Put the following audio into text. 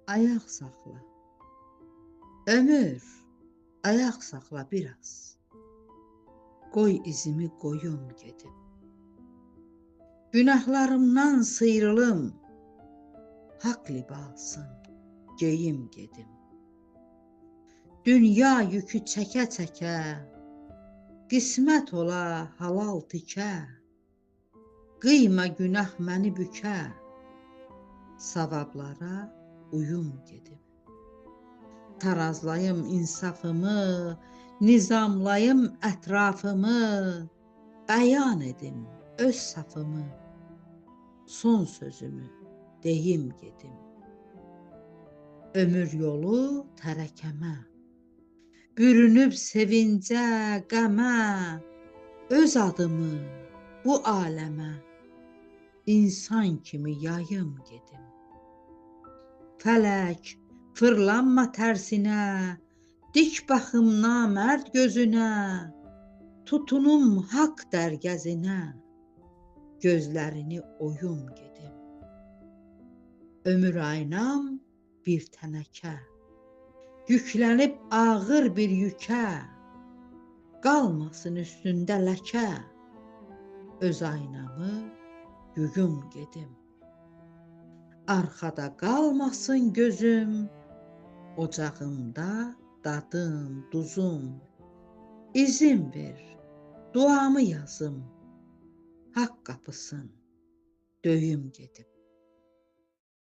Ayaq saxla. Ömür, ayaq saxla biraz. Qoy izimi qoyum gedim. Günahlarımdan sıyrılım, haqq libasın geyim gedim. Dünya yükü çəkə-çəkə, qismət ola halal tikə. Qıyma günah məni bükə, savablara uyum gedim. Tarazlayım insafımı, nizamlayım ətrafımı, bəyan edim öz safımı, son sözümü deyim gedim. Ömür yolu tərəkəmə, bürünüb sevincə, qəmə, öz adımı bu aləmə insan kimi yayım gedim. Fələk, fırlanma tərsinə, dik baxım namərd gözünə, tutunum haqq dərgəzinə, gözlərini oyum gedim. Ömür aynam bir tənəkə, yüklənib ağır bir yükə, qalmasın üstündə ləkə, öz aynamı yuyum gedim. Arxada qalmasın gözüm, ocağımda dadım, duzum. İzin ver, duamı yazım, haqq qapısın döyüm gedim.